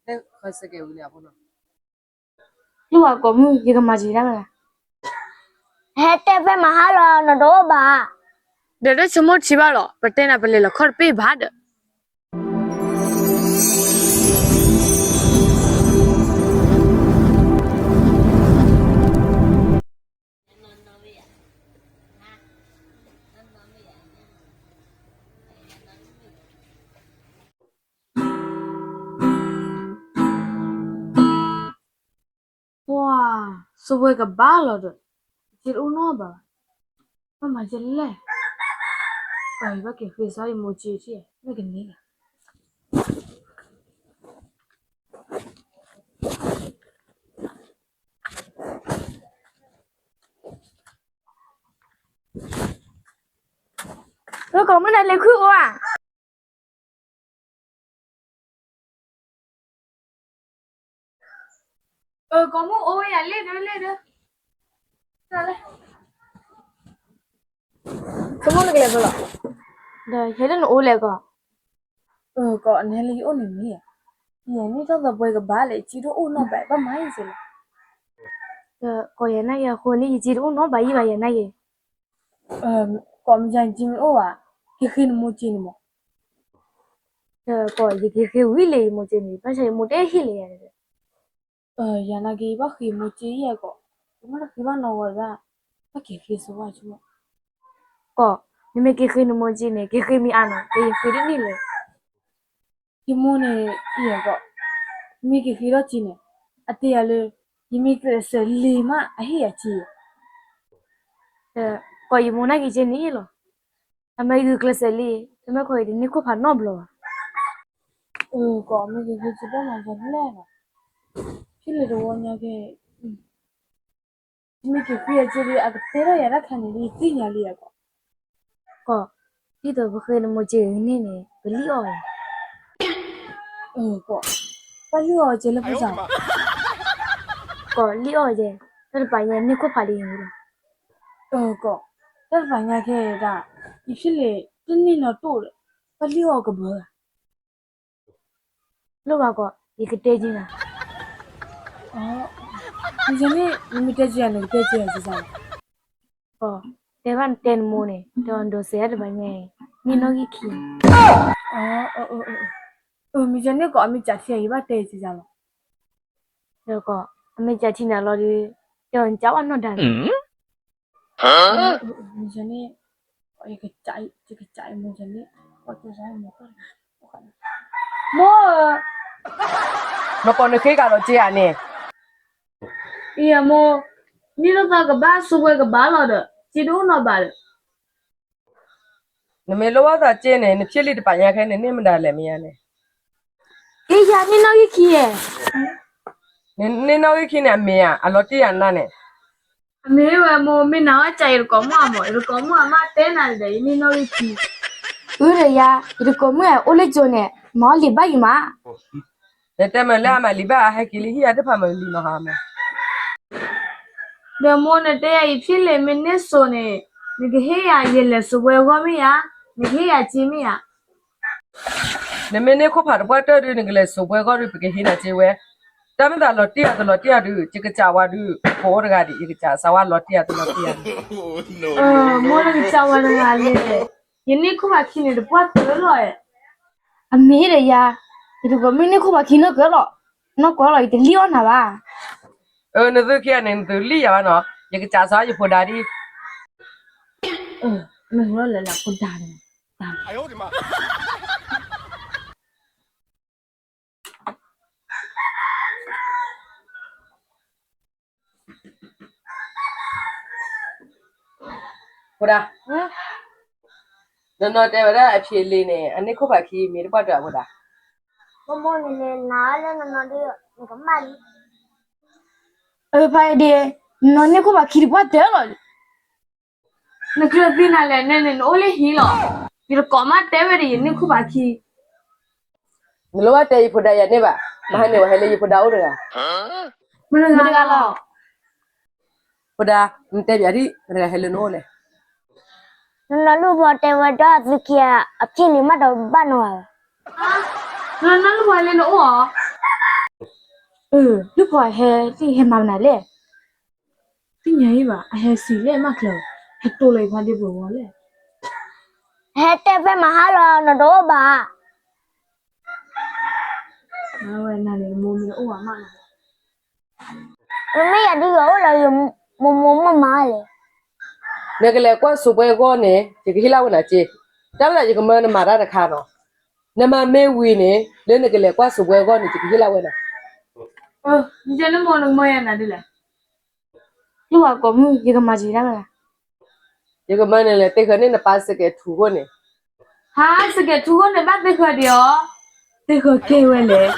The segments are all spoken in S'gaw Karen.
ဃၢစကဲးဝံၤန့ၣ်အဖိနီၤ. လူဝၤကိးမုၢ် ယကမၤစၢၤဒၣ်ဝဲဒၣ်. ဟဲတဲဖဲမဟါလီၤ နတအိၣ်ဘၣ်. ဒီးတဆိကမိၣ်ထံဘၣ်လီၤ ပတဲနၤပလဲၤလီၤခီၣ်တပ့ၢ်ဘၣ်ဒီး ပှၤ, စဝဲကဘၣ်လီၤဒီး, ယတအိၣ်နီတဘၣ်ဘၣ်, ဘၣ်မၤယလဲၣ်, ဘၣ်က့ၤဃ့စ့ၢ်ယမိၢ်ကၠ့ထံၣ်, မ့ၢ်ကန့ၢ်လီၤ. ကိးမုၢ်နလဲၤခုၣ်အိၣ်ဧါ. ကိးမုၢ်အိၣ်ဝဲယၤလ့ၣ်ဒၢလ့ၣ်ဒၢ, ဆိကမိၣ်နကလဲၤဖဲလဲၣ်, ဒီးယဲဒၣ်နအိၣ်လဲၣ်ကီး. ကိးနဟဲလၢယအိၣ်န့ၣ်မ့ၢ်ဧါ, ယဲန့ၣ်ထီၣ်သးပှဲၤကဘၣ်လဲၣ် ယကၠ့တအိၣ်နီတဘၣ် ဘၣ်မၤယစ့လဲၣ်. ကိးယၤနာ်က့အဃိန့ၣ် ယကၠ့တအိၣ်နီဘၣ်ယံၤဘၣ်ယၤနာ်က့. ကိးမ့ၢ်ယၤယကၠ့မ့ၢ်အိၣ်ဧါ, က့ၤဃ့နမိၢ်ကၠ့န့ၣ်မး. ကိးယက့ၤဃ့ဝံၤလံယမိၢ်ကၠ့န့ၣ် ဘၣ်ဆၣ်ယမိၢ်တဟ့ၣ်လၢယၤန့ၣ်. ယၤနာ်က့ ယဘၣ်ဃ့မိၢ်ကၠ့ယဲၢ်ကိး, ယမ့ၢ်တဃ့ဘၣ်နီၢ်ဝဲဒၣ်, ဘၣ်က့ၤဃ့စ့ဝဲဆိကမိၣ်. ကိး, နမ့ၢ်က့ၤဃ့နမိၢ်ကၠ့န့ၣ် က့ၤဃ့မ့ၢ်အါနီၤ က့ၤဃ့တန့ၢ်လၢၤ. ယမိၢ်န့ၣ်အံၤကိး, မ့ၢ်က့ၤဃ့ထီၣ်ကၠ့န့ၣ်, အတဲယၤလၢ ယမ့ၢ်ကျဲးစၢးလ့ၤမး အဟ့ၣ်ယၤကၠ့. ကိးယမိၢ်နာ်က့ကၠ့န့ၣ်လီၤ, အမ့ၢ်ဂုာ်ကျဲးစၢးလံ, တမ့ၢ်ခိၣ်အံၤတန့ၢ်ခိၣ်ဖးနီတဘျီဘၣ်. ကိးမ့ၢ်ဂ့ၤဂ့ၤကၠ့ဘၣ်မၤယလဲၣ်နီၤ, ဖဲလဲၣ်တဝီညါက့, မ့ၢ်က့ၤဃ့အကၠ့ဒီး အကတဲထီၣ်ယၤတၢ်ခါန့ၣ်ဒီး ယသ့ၣ်ညါလံယကိး. ကိး, ဒ်သိးပဃ့နမိၢ်ကၠ့ဂ့ၤန့ၣ်န့ၣ် ပလံၣ်အီၣ်ဝဲ. ကိး, ပလံၣ်အီၣ်ကၠ့လၢပစၢ်. ကိး, လံၣ်အီၣ်ကၠ့, တၢ်တပာ်ညါန့ၢ်ခိၣ်ဖးလံလီၤ. ကိး, တၢ်တပာ်ညါခဲဒၣ်, ယဖဲလဲၣ်တန့ၢ်နီတိၣ်ဒီး, ပလံၣ်အီၣ်ကဘၢဧါ. လိၣ်ဘၣ်ကိး, ယကတဲကၠ့နၤ. မ့ၢ်န့ၣ် နမ့ၢ်တဲကၠ့ယၤန့ၣ် ကတဲကၠ့ယၤကစၢ်လီၤ. ကိး, တဲဘၣ်နတဲနမိၢ်န့ၣ် ဒီးနဒိးစဲးတၢ်တပာ်ညါအံၤ, န့ၢ်နီၣ်ဂံၢ်ခံ. မ့ၢ်န့ၣ်ကိး အမ့ၢ်ကးထံအံၤ ဘၣ်တဲကစၢ်လီၤ. ဒီးကိး, အမ့ၢ်ကးထံနၤလီၤဒီး, တဲအီၤနကးဘၣ်နီၢ်ဒါန့ၣ်. မ့ၢ်န့ၣ်, ယက, ယကစးအံၤမ့ၢ်န့ၣ်, မိၢ်ဧၢ, နကိးနဃ့ကဒီးကၠ့ဧါန့ၣ်. အံၤအမိၢ်, န့ၢ်လိာ်သးကဘၣ် စဝဲကဘၣ်လီၤဒီး ကၠ့တအိၣ်နီဘၣ်ဒီး နမ့ၢ်လိၣ်ဘၣ်သးကၠ့န့ၣ် နဖံးလံာ်တပာ်ညါခဲန့ၣ် န့ၢ်မတၤလဲၣ်မ့ၢ်ဧါန့ၣ်. အ့ ယၤန့ၢ်နီၣ်ဂံၢ်ခံယဲၢ်. နန့ၢ်နီၣ်ဂံၢ်ခံန့ၣ် အမ့ၢ်ဧါ, အလီၤတံၢ်ယၤနၤန့ၣ်. အမ့ၢ်ဝဲမိၢ် မ့ၢ်နၤအီၣ်ကး ယတကိးမုၣ်အမၢ်, ယတကိးမုၣ်အမၢ်တဲနၤဒီး ယန့ၢ်နီၣ်ဂံၢ်ခံ. အၢ ဒီးယၤ, ယတကိးမုၣ်အိၣ်လၢကၠိန့ၣ် မၤအီၣ်လံာ်ဘၣ်ယံၤမး. နတဲမ့ၢ်လၢအမၤလံာ်ဘၣ် အဟဲက့ၤလံဟံၣ်ယၤတဖၣ်မၤလံာ်နီၤဟါမး. ဒီးမိၢ်နတဲယၤ ယဖံးလံာ်မ့ၢ်န့ၢ်စိၤန့ၣ်, နကဟ့ၣ်ယၤ ယလဲၤစိၤဝဲအဂီၢ်မ့ၢ်ဧါ, နကဟ့ၣ်ယၤကၠ့မ့ၢ်ဧါ. နမ့ၢ်န့ၢ်ခိၣ်ဖးတပှၢ်တၢၢ်ဒုး နကလဲၤစိၤပှဲၤဂီၢ်ဒုး ပကဟ့ၣ်နၤကၠ့ဝဲ. တၢ်မ့ၢ်သးလီၤတံၢ်ယၤတလီၤတံၢ်ယၤဒုး ယကစးဝါဒုး ပအိၣ်တဂၤဒံး ယကစးဝါလီၤတံၢ်ယၤတလီၤတံၢ်ယၤ. မိၢ်နကစးဝါတဂၤလဲၣ်, ယန့ၢ်ခိၣ်ဖးခံန့ၣ် တပှၢ်တၢၢ်လီၤ. အမ့ၢ်ဒီးယၤ, ယတကိးမုၣ်န့ၢ်ခိၣ်ဖးခံနီၢ်ကၢလီၤ, နီၢ်ကၢလီၤ ယတလံၣ်အီၣ်နၤဘၣ်. နသုခံဂၤန့ၣ် နသုလံၣ်ယၤဘၣ်နီၤ, ယကစးစးယဖိဒါဒံး. မ့ၢ်လၢလၢဖိဒါန့ၣ် ဖိဒါ, နနီၢ်တဲဝဲဒၣ်အဖံးလံာ်န့ၣ် အန့ၢ်ခိၣ်ဖးခံမ့ၢ်တပှၢ်တၢၢ်အဖိဒါ. မိၢ်မိၢ်န့ၣ်န့ၣ် နၤလၢနနီၢ်ဒုး နကမၣ်လံ. အဖါဒ့, နနီၢ်န့ၢ်ခိၣ်ဖးခံတပှၢ်တၢၢ်လီၤ. နကျၢၤသံနၤလဲၣ်န့ၣ် နအိၣ်လၢဟံၣ်လီၤ. ယတကိးမးတဲဝဲဒီး ယန့ၢ်ခိၣ်ဖးခံ. နလိၣ်ဘၣ်တဲယဖိဒါယၤန့ၣ်ဘၣ်, မဟါန့ၣ်ဝဲဟဲလၢယဖိဒါအိၣ်တဂၤ. မတဂၤလီၤ. ဖိဒါ, နတဲပၠးဒံး မတဂၤဟဲလၢနအိၣ်လဲၣ်. နနီၢ်လူၢ်ဘီတဲဝဲဒၣ်သုခံဂၤ အဖံးလံာ်မးဒီးဘၣ်နၤဘၣ်. နနီၢ်လူၢ်ဘီဟဲလၢနအိၣ်ဧါ. လၢဖီအဟဲသ့ၣ်ဟဲမၤမနုၤလဲၣ်. သ့ၣ်ညါအံၤဘၣ် အဟဲစံးလဲၣ်မးချၢ, ဟဲတိၢ်လီၤအံၤဖးဒ့ပှဲၤဝီလဲၣ်. ဟဲတဲဖဲမဟါလီၤ နတအိၣ်ဘၣ်. ဝဲနၤန့ၣ် မိၢ်မ့ၢ်အိၣ်ဘၣ်မးနီၤ. မ့မ့ၢ်ယၤဒုးယအိၣ်လၢမိၢ်မိၢ်မးမးလဲၣ်. နကလဲၤကွၢ်စိးပှဲအဂီၢ်န့ၣ် ယကဟ့ၣ်လၢဝဲနၤက့. တၢ်မ့ၢ်သးယကမၢနမၤတၢ်တခါနီၤ. နမၤမ့ၢ်ဝံၤန့ၣ် လၢနကလဲၤကွၢ်စိးပှဲအဂီၢ်န့ၣ် ယကဟ့ၣ်လၢဝဲနၤ. ယတဲလၢမိၢ်နကမၢယၤနၤဒ်လဲၣ်. ယဝၤကိးမုၢ် ယကမၤစံးဒၣ်ဝဲဒၣ်. ယကမၢန့ၣ်လဲၣ် သ့ၣ်ဃၢၤန့ၢ်နပၢ်စကဲးထူခိၣ်န့ၣ်. ဟါ စကဲးထူခိၣ်န့ၣ် ဘၣ်သ့ၣ်ဃၢၤဒံးအီၤ. သ့ၣ်ဃၢၤကဲဝဲလဲၣ်.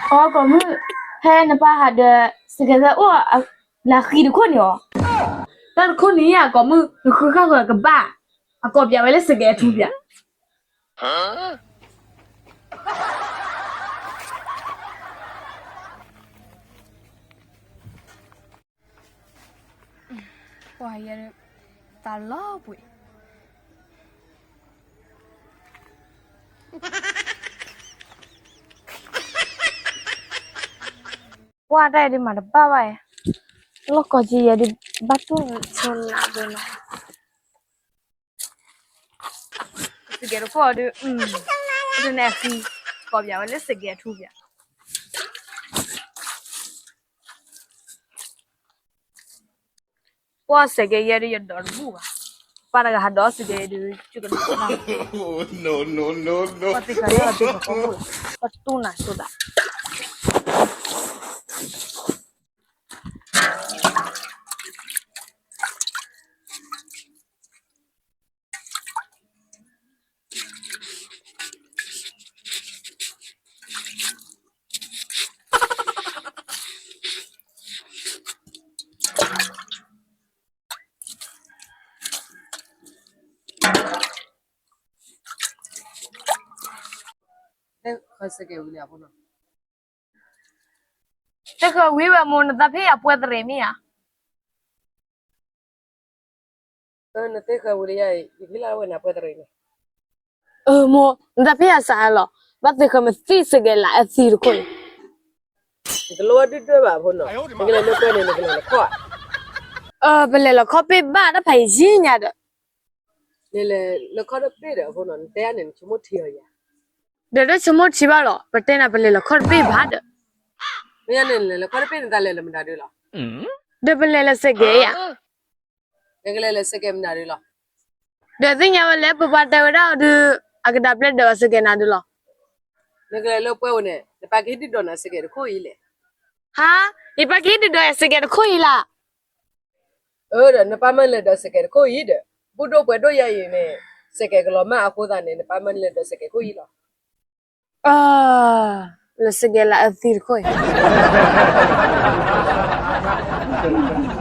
အီကိးမုၢ် ဖဲနပၢ်ဟးဒၢး စကဲးသၢအိၣ်လၢဃံတခိၣ်န့ၣ်အီၤ. တၢ်တခိၣ်န့ၣ် အကိးမုၢ် နဃုဃၣ်ဃၢၤကဘၣ်. အကိးပၠးဝဲလၢစကဲးထူပၠး. ပှၤယဲ တၢ်လီၤပှံၤ ပှၤတၢ်အံၤဒုးမၤတဘၣ်ဘၣ်အံၤ, လီၢ်ကီၢ်ကံယဲဒုးဘၣ်တူၢ်ဆိနးဒိၣ်နီၤ. စကဲးတခိၣ်အီၤဒုး, ဒုးနဲၣ်ဃံ, ကိးပၠးဝဲလၢစကဲးထူပၠး. ပှၤစကဲးယဲဒုးယဒိးတဘူၣ်ဘၣ်, ပှၤတဂၤဟးဒိးစကဲးယဲဒုး ကကဒိးနၤ, ပှၤသ့ၣ်ခါယဲအီၤသ့ၣ်ခါကိးမုၢ်, ပှၤတူၢ်နၤဆိသး. သ့ၣ်ဃၢၤဝံၤဝဲမိၢ် နသးဖ့ၣ်ယၤပှဲၤတရံးမ့ၢ်ဧါ. နသ့ၣ်ဃၢၤဝံၤလံယၤအံၤ ယကဟ့ၣ်လီၤဝဲနၤပှဲၤတရံးန့ၣ်. မိၢ် နသးဖ့ၣ်ယၤစးလီၤ, ဘၣ်သ့ၣ်ဃၢၤမသံၣ်စကဲးလးအသံတခိၣ်န့ၣ်. နကလိၣ်ဝဲဒုၣ်ဒွဲၣ်ဘၣ်အဖိနီၤ, နကလဲၤလၢပှဲၤန့ၣ် နကလဲၤလၢခီၣ်ဧါ. ပလဲၤလၢခီၣ်ပ့ၢ်ဘၣ် တၢ်ဖးယံာ်ညါဒီး နလဲၤလၢခီၣ်တပ့ၢ်ဒီးအဖိနီၤ နတဲယၤန့ၣ် နဆိကမိၣ်ထံအီၤယၤ. ဒီးတဆိကမိၣ်ထံဘၣ်လီၤ, ပတဲနၤပလဲၤလၢခီၣ်တပ့ၢ်ဘၣ်ဒီး. မ့ၢ်ယၤန့ၣ် နလဲၤလၢခီၣ်တပ့ၢ်န့ၣ် နသးလဲၤလၢမတၤဒုလီၤ. ဒီးပလဲၤလၢစကဲးယၤ. နကလဲၤလၢစကဲးမနၤဒုလီၤ. ဒီးသ့ၣ်ညါဝဲလၢပပှၤတဲဝဲဒၣ်အီၤဒုး အကဒါပျဲၢ်ဒီးစကဲးနၤဒုလီၤ. နကလဲၤလၢပှဲၤဝဲန့ၣ် နပၢ်ကဟ့ၣ်ဒုးဒိးနၤစကဲးတခိၣ်အံၤလဲၣ်. ဟါ, ယပၢ်ကဟ့ၣ်ဒုးဒိးယၤစကဲးတခိၣ်အံၤလၢ အၢ ဒီးနပၢ်မၢလဲၤဒိးစကဲးတခိၣ်အံၤဒီး ဘူၣ်ဒိၣ်ပှဲၤဒိၣ်ယၤအံၤန့ၣ် စကဲးကလီၤမၢ်အဃိသတးန့ၣ် နပၢ်မၢလဲၤဒိးစကဲးခိၣ်အံၤလီၤ. လၢစကဲးလးအသံတခိၣ်အံၤ.